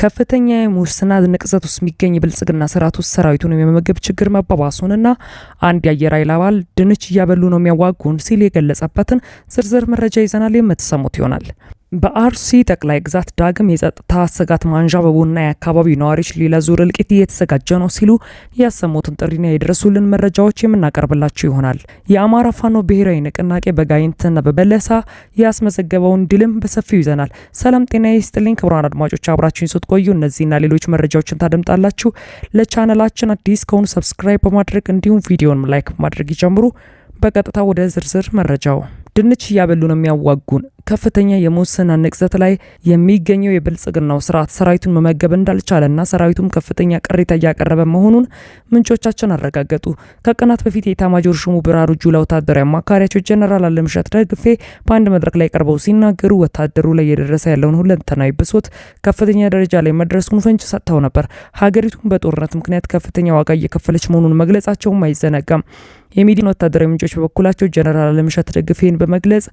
ከፍተኛ የሙስና ንቅዘት ውስጥ የሚገኝ የብልጽግና ስርዓት ውስጥ ሰራዊቱን የመመገብ ችግር መባባሱንና አንድ የአየር ኃይል አባል ድንች እያበሉ ነው የሚያዋጉን ሲል የገለጸበትን ዝርዝር መረጃ ይዘናል፣ የምትሰሙት ይሆናል። በአርሲ ጠቅላይ ግዛት ዳግም የጸጥታ ስጋት ማንዣበቡና የአካባቢው ነዋሪዎች ሌላ ዙር እልቂት እየተዘጋጀ ነው ሲሉ ያሰሙትን ጥሪና የደረሱልን መረጃዎች የምናቀርብላችሁ ይሆናል። የአማራ ፋኖ ብሔራዊ ንቅናቄ በጋይንትና በበለሳ ያስመዘገበውን ድልም በሰፊው ይዘናል። ሰላም ጤና ይስጥልኝ ክቡራን አድማጮች፣ አብራችሁን ስትቆዩ እነዚህና ሌሎች መረጃዎችን ታደምጣላችሁ። ለቻናላችን አዲስ ከሆኑ subscribe በማድረግ እንዲሁም ቪዲዮን like በማድረግ ይጀምሩ። በቀጥታ ወደ ዝርዝር መረጃው። ድንች እያበሉ ነው የሚያዋጉን። ከፍተኛ የሙስና ንቅዘት ላይ የሚገኘው የብልጽግናው ስርዓት ሰራዊቱን መመገብ እንዳልቻለና ሰራዊቱም ከፍተኛ ቅሬታ እያቀረበ መሆኑን ምንጮቻችን አረጋገጡ። ከቀናት በፊት የኤታማዦር ሹሙ ብርሃኑ ጁላ ወታደራዊ አማካሪያቸው ጀነራል አለምሸት ደግፌ በአንድ መድረክ ላይ ቀርበው ሲናገሩ ወታደሩ ላይ እየደረሰ ያለውን ሁለንተናዊ ብሶት ከፍተኛ ደረጃ ላይ መድረሱን ፍንጭ ሰጥተው ነበር። ሀገሪቱን በጦርነት ምክንያት ከፍተኛ ዋጋ እየከፈለች መሆኑን መግለጻቸውም አይዘነጋም። የሚዲን ወታደራዊ ምንጮች በበኩላቸው ጀነራል አለምሸት ደግፌን በመግለጽ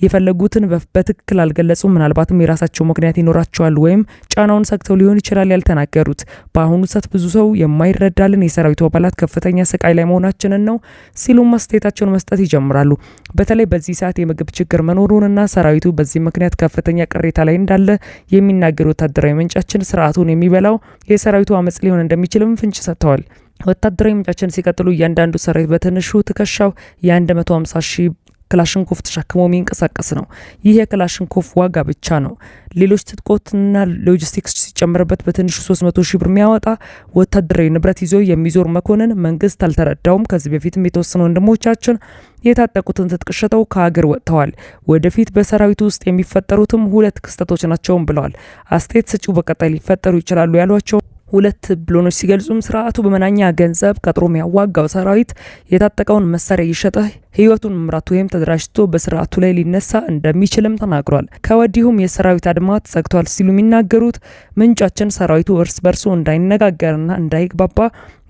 የፈለጉትን በትክክል አልገለጹም። ምናልባትም የራሳቸው ምክንያት ይኖራቸዋል ወይም ጫናውን ሰግተው ሊሆን ይችላል ያልተናገሩት። በአሁኑ ሰዓት ብዙ ሰው የማይረዳልን የሰራዊቱ አባላት ከፍተኛ ስቃይ ላይ መሆናችንን ነው ሲሉም አስተያየታቸውን መስጠት ይጀምራሉ። በተለይ በዚህ ሰዓት የምግብ ችግር መኖሩንና ሰራዊቱ በዚህ ምክንያት ከፍተኛ ቅሬታ ላይ እንዳለ የሚናገሩ ወታደራዊ ምንጫችን ስርዓቱን የሚበላው የሰራዊቱ አመጽ ሊሆን እንደሚችልም ፍንጭ ሰጥተዋል። ወታደራዊ ምንጫችን ሲቀጥሉ እያንዳንዱ ሰራዊት በትንሹ ትከሻው የ150 ሺህ ክላሽንኮፍ ተሸክሞ የሚንቀሳቀስ ነው። ይህ የክላሽንኮፍ ዋጋ ብቻ ነው። ሌሎች ትጥቆትና ሎጂስቲክስ ሲጨምርበት በትንሹ 300 ሺህ ብር የሚያወጣ ወታደራዊ ንብረት ይዞ የሚዞር መኮንን መንግስት አልተረዳውም። ከዚህ በፊትም የተወሰኑ ወንድሞቻችን የታጠቁትን ትጥቅ ሸጠው ከሀገር ወጥተዋል። ወደፊት በሰራዊቱ ውስጥ የሚፈጠሩትም ሁለት ክስተቶች ናቸውም ብለዋል። አስተያየት ሰጪው በቀጣይ ሊፈጠሩ ይችላሉ ያሏቸው ሁለት ብሎኖች ሲገልጹም ስርዓቱ በመናኛ ገንዘብ ቀጥሮ የሚያዋጋው ሰራዊት የታጠቀውን መሳሪያ እየሸጠ ህይወቱን መምራት ወይም ተደራጅቶ በስርዓቱ ላይ ሊነሳ እንደሚችልም ተናግሯል። ከወዲሁም የሰራዊት አድማ ተዘግቷል ሲሉ የሚናገሩት ምንጫችን ሰራዊቱ እርስ በርሱ እንዳይነጋገርና እንዳይግባባ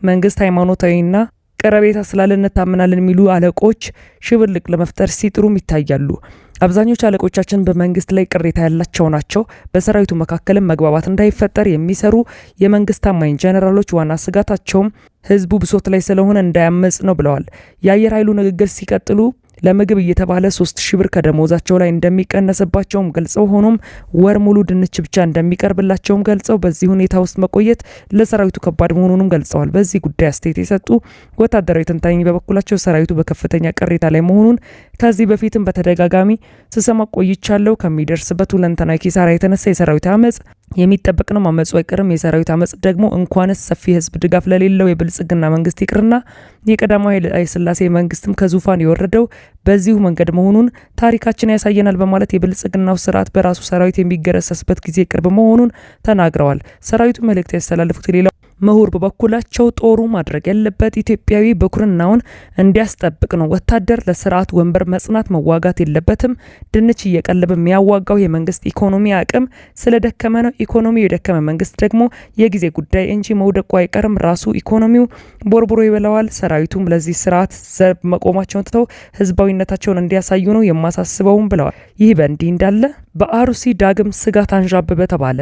መንግስት ሃይማኖታዊና ቀረቤታ ስላለን እንታመናለን የሚሉ አለቆች ሽብልቅ ለመፍጠር ሲጥሩም ይታያሉ። አብዛኞቹ አለቆቻችን በመንግስት ላይ ቅሬታ ያላቸው ናቸው። በሰራዊቱ መካከልም መግባባት እንዳይፈጠር የሚሰሩ የመንግስት ታማኝ ጀነራሎች ዋና ስጋታቸውም ህዝቡ ብሶት ላይ ስለሆነ እንዳያመጽ ነው ብለዋል። የአየር ኃይሉ ንግግር ሲቀጥሉ ለምግብ እየተባለ 3000 ብር ከደሞዛቸው ላይ እንደሚቀነስባቸውም ገልጸው ሆኖም ወር ሙሉ ድንች ብቻ እንደሚቀርብላቸውም ገልጸው በዚህ ሁኔታ ውስጥ መቆየት ለሰራዊቱ ከባድ መሆኑንም ገልጸዋል። በዚህ ጉዳይ አስተያየት የሰጡ ወታደራዊ ተንታኝ በበኩላቸው ሰራዊቱ በከፍተኛ ቅሬታ ላይ መሆኑን ከዚህ በፊትም በተደጋጋሚ ስሰማ ቆይቻለሁ። ከሚደርስበት ሁለንተናዊ ኪሳራ የተነሳ የሰራዊት አመጽ የሚጠበቅ ነው። ማመጹ አይቀርም። የሰራዊት አመጽ ደግሞ እንኳንስ ሰፊ ህዝብ ድጋፍ ለሌለው የብልጽግና መንግስት ይቅርና የቀዳማዊ ኃይለ ሥላሴ መንግስትም ከዙፋን የወረደው በዚሁ መንገድ መሆኑን ታሪካችን ያሳየናል በማለት የብልጽግናው ስርዓት በራሱ ሰራዊት የሚገረሰስበት ጊዜ ቅርብ መሆኑን ተናግረዋል። ሰራዊቱ መልእክት ያስተላለፉት ሌላው ምሁር በበኩላቸው ጦሩ ማድረግ ያለበት ኢትዮጵያዊ ብኩርናውን እንዲያስጠብቅ ነው። ወታደር ለስርዓት ወንበር መጽናት መዋጋት የለበትም። ድንች እየቀለበ የሚያዋጋው የመንግስት ኢኮኖሚ አቅም ስለደከመ ነው። ኢኮኖሚው የደከመ መንግስት ደግሞ የጊዜ ጉዳይ እንጂ መውደቁ አይቀርም። ራሱ ኢኮኖሚው ቦርቦሮ ይበላዋል። ሰራዊቱም ለዚህ ስርዓት ዘብ መቆማቸውን ትተው ህዝባዊነታቸውን እንዲያሳዩ ነው የማሳስበውም ብለዋል። ይህ በእንዲህ እንዳለ በአሩሲ ዳግም ስጋት አንዣበበ ተባለ።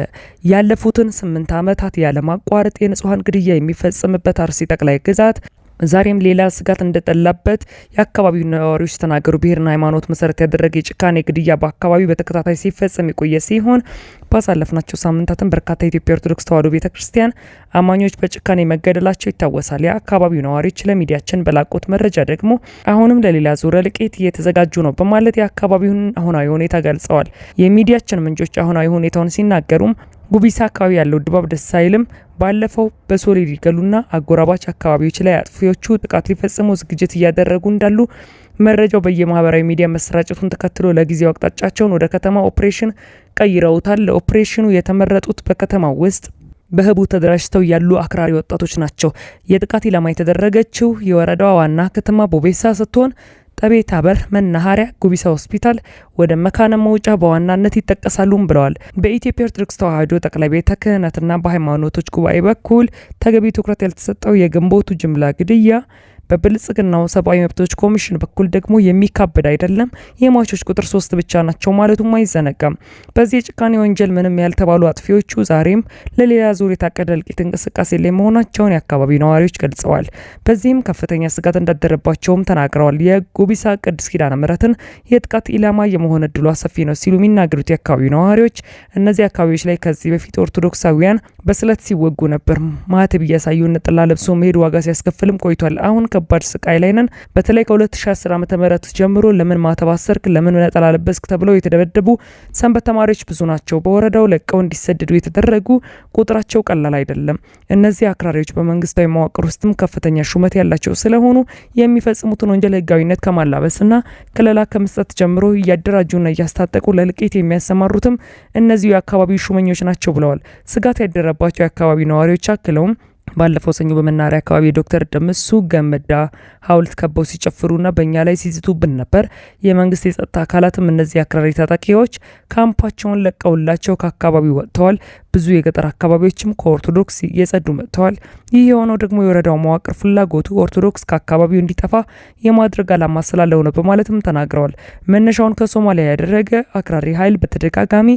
ያለፉትን 8 ዓመታት ያለማቋረጥ የንጹሐን ግድያ የሚፈጸምበት አርሲ ጠቅላይ ግዛት ዛሬም ሌላ ስጋት እንደጠላበት የአካባቢው ነዋሪዎች ተናገሩ። ብሔርና ሃይማኖት መሰረት ያደረገ የጭካኔ ግድያ በአካባቢው በተከታታይ ሲፈጸም የቆየ ሲሆን ባሳለፍናቸው ሳምንታትም በርካታ የኢትዮጵያ ኦርቶዶክስ ተዋሕዶ ቤተ ክርስቲያን አማኞች በጭካኔ መገደላቸው ይታወሳል። የአካባቢው ነዋሪዎች ለሚዲያችን በላቁት መረጃ ደግሞ አሁንም ለሌላ ዙር እልቂት እየተዘጋጁ ነው በማለት የአካባቢውን አሁናዊ ሁኔታ ገልጸዋል። የሚዲያችን ምንጮች አሁናዊ ሁኔታውን ሲናገሩም ጉቢሳ አካባቢ ያለው ድባብ ደስ አይልም። ባለፈው በሶሌ ገሉና አጎራባች አካባቢዎች ላይ አጥፊዎቹ ጥቃት ሊፈጽሙ ዝግጅት እያደረጉ እንዳሉ መረጃው በየማህበራዊ ሚዲያ መሰራጨቱን ተከትሎ ለጊዜው አቅጣጫቸውን ወደ ከተማ ኦፕሬሽን ቀይረውታል። ለኦፕሬሽኑ የተመረጡት በከተማው ውስጥ በህቡዕ ተደራጅተው ያሉ አክራሪ ወጣቶች ናቸው። የጥቃት ኢላማ የተደረገችው የወረዳዋ ዋና ከተማ ቦቤሳ ስትሆን ጠቤታ በር፣ መናኸሪያ፣ ጉቢሳ ሆስፒታል ወደ መካነ መውጫ በዋናነት ይጠቀሳሉም ብለዋል። በኢትዮጵያ ኦርቶዶክስ ተዋሕዶ ጠቅላይ ቤተ ክህነትና በሃይማኖቶች ጉባኤ በኩል ተገቢ ትኩረት ያልተሰጠው የግንቦቱ ጅምላ ግድያ በብልጽግናው ሰብአዊ መብቶች ኮሚሽን በኩል ደግሞ የሚካበድ አይደለም፣ የሟቾች ቁጥር 3 ብቻ ናቸው ማለቱም አይዘነጋም። በዚህ የጭካኔ ወንጀል ምንም ያልተባሉ አጥፊዎቹ ዛሬም ለሌላ ዙር የታቀደ እልቂት እንቅስቃሴ ላይ መሆናቸውን የአካባቢው ነዋሪዎች ገልጸዋል። በዚህም ከፍተኛ ስጋት እንዳደረባቸውም ተናግረዋል። የጎቢሳ ቅድስት ኪዳነ ምሕረትን የጥቃት ኢላማ የመሆን እድሏ ሰፊ ነው ሲሉ የሚናገሩት የአካባቢው ነዋሪዎች እነዚህ አካባቢዎች ላይ ከዚህ በፊት ኦርቶዶክሳውያን በስለት ሲወጉ ነበር። ማህተብ እያሳዩ ነጠላ ለብሶ መሄድ ዋጋ ሲያስከፍልም ቆይቷል። አሁን ከባድ ስቃይ ላይ ነን። በተለይ ከ2010 ዓ.ም ጀምሮ ለምን ማህተብ አሰርክ፣ ለምን ነጠላ ለበስክ ተብለው የተደበደቡ ሰንበት ተማሪዎች ብዙ ናቸው። በወረዳው ለቀው እንዲሰደዱ የተደረጉ ቁጥራቸው ቀላል አይደለም። እነዚህ አክራሪዎች በመንግስታዊ መዋቅር ውስጥም ከፍተኛ ሹመት ያላቸው ስለሆኑ የሚፈጽሙትን ወንጀል ህጋዊነት ከማላበስና ከለላ ከመስጠት ጀምሮ እያደራጁና እያስታጠቁ ለእልቂት የሚያሰማሩትም እነዚሁ የአካባቢው ሹመኞች ናቸው ብለዋል። ስጋት ያደረባቸው የአካባቢው ነዋሪዎች አክለውም ባለፈው ሰኞ በመናኸሪያ አካባቢ የዶክተር ደምሱ ገመዳ ሐውልት ከበው ሲጨፍሩና በእኛ ላይ ሲዝቱብን ነበር። የመንግስት የጸጥታ አካላትም እነዚህ አክራሪ ታጣቂዎች ካምፓቸውን ለቀውላቸው ከአካባቢው ወጥተዋል። ብዙ የገጠር አካባቢዎችም ከኦርቶዶክስ እየጸዱ መጥተዋል። ይህ የሆነው ደግሞ የወረዳው መዋቅር ፍላጎቱ ኦርቶዶክስ ከአካባቢው እንዲጠፋ የማድረግ ዓላማ ስላለው ነው በማለትም ተናግረዋል። መነሻውን ከሶማሊያ ያደረገ አክራሪ ኃይል በተደጋጋሚ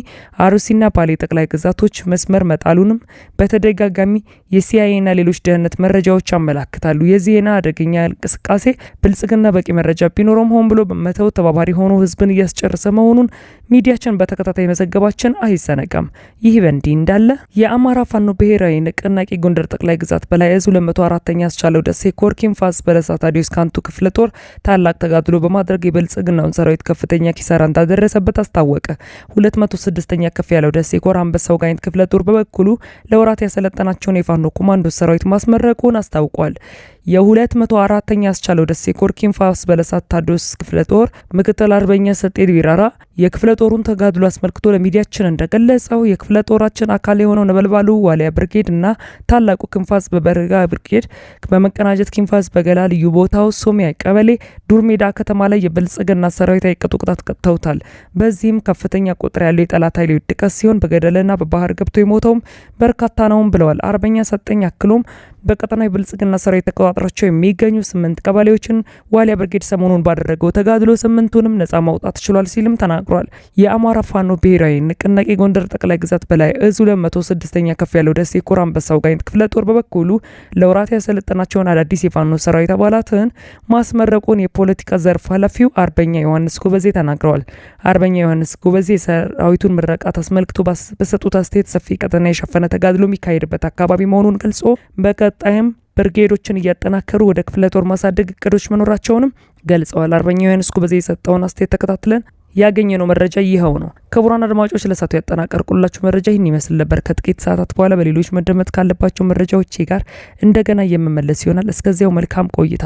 አሩሲና ባሌ ጠቅላይ ግዛቶች መስመር መጣሉንም በተደጋጋሚ የሲአይኤና ሌሎች ደህንነት መረጃዎች ያመላክታሉ። የዚህና አደገኛ እንቅስቃሴ ብልጽግና በቂ መረጃ ቢኖረውም ሆን ብሎ በመተው ተባባሪ ሆኖ ህዝብን እያስጨረሰ መሆኑን ሚዲያችን በተከታታይ መዘገባችን አይዘነጋም። ይህ በእንዲህ እንዳለ የአማራ ፋኖ ብሔራዊ ንቅናቄ ጎንደር ጠቅላይ ግዛት በላይ እዝ 204ኛ አስቻለው ደሴ ኮር ኪንፋዝ በለሳ ታዲዮስ ካንቱ ክፍለ ጦር ታላቅ ተጋድሎ በማድረግ የብልጽግናውን ሰራዊት ከፍተኛ ኪሳራ እንዳደረሰበት አስታወቀ። 206ኛ ከፍ ያለው ደሴ ኮር አንበሳው ጋይንት ክፍለ ጦር በበኩሉ ለወራት ያሰለጠናቸውን የፋኖ ኮማንዶ ሰራዊት ማስመረቁን አስታውቋል። የ204ኛ አስቻለው ደሴ ኮር ኪንፋዝ በለሳ ታዲዮስ ክፍለ ጦር ምክትል አርበኛ ሰጤ ቢራራ የክፍለ ጦሩን ተጋድሎ አስመልክቶ ለሚዲያችን እንደገለጸው የክፍለ ጦራችን አካል የሆነው ነበልባሉ ዋሊያ ብርጌድ እና ታላቁ ክንፋዝ በበረጋ ብርጌድ በመቀናጀት ኪንፋዝ በገላ ልዩ ቦታው ሶሚያ ቀበሌ ዱር ሜዳ ከተማ ላይ የብልጽግና ሰራዊት አይቀጡ ቅጣት ቀጥተውታል። በዚህም ከፍተኛ ቁጥር ያለው የጠላት ኃይል የወደቀ ሲሆን በገደልና በባህር ገብቶ የሞተውም በርካታ ነውም ብለዋል። አርበኛ ሰጠኝ አክሎም በቀጠናው የብልጽግና ሰራዊት ተቆጣጥሯቸው የሚገኙ 8 ቀበሌዎችን ዋሊያ ብርጌድ ሰሞኑን ባደረገው ተጋድሎ 8ቱንም ነጻ ማውጣት ችሏል ሲልም ተናግሯል። የአማራ ፋኖ ብሔራዊ ንቅናቄ ጎንደር ጠቅላይ ግዛት በላይ እዝ 206ኛ ከፍ ያለው ደሴ ኮር አንበሳው ጋይንት ክፍለ ጦር በበኩሉ ለወራት ያሰለጠናቸውን አዳዲስ የፋኖ ሰራዊት አባላትን ማስመረቁን የፖለቲካ ዘርፍ ኃላፊው አርበኛ ዮሐንስ ጎበዜ ተናግረዋል። አርበኛ ዮሐንስ ጎበዜ የሰራዊቱን ምረቃት አስመልክቶ በሰጡት አስተያየት ሰፊ ቀጠና የሸፈነ ተጋድሎ የሚካሄድበት አካባቢ መሆኑን ገልጾ በቀጣይም ብርጌዶችን እያጠናከሩ ወደ ክፍለ ጦር ማሳደግ እቅዶች መኖራቸውንም ገልጸዋል። አርበኛ ዮሐንስ ጎበዜ የሰጠውን አስተያየት ተከታትለን ያገኘነው መረጃ ይኸው ነው። ክቡራን አድማጮች ለሰዓቱ ያጠናቀርኩላችሁ መረጃ ይህን ይመስል ነበር። ከጥቂት ሰዓታት በኋላ በሌሎች መደመጥ ካለባቸው መረጃዎቼ ጋር እንደገና የምመለስ ይሆናል። እስከዚያው መልካም ቆይታ።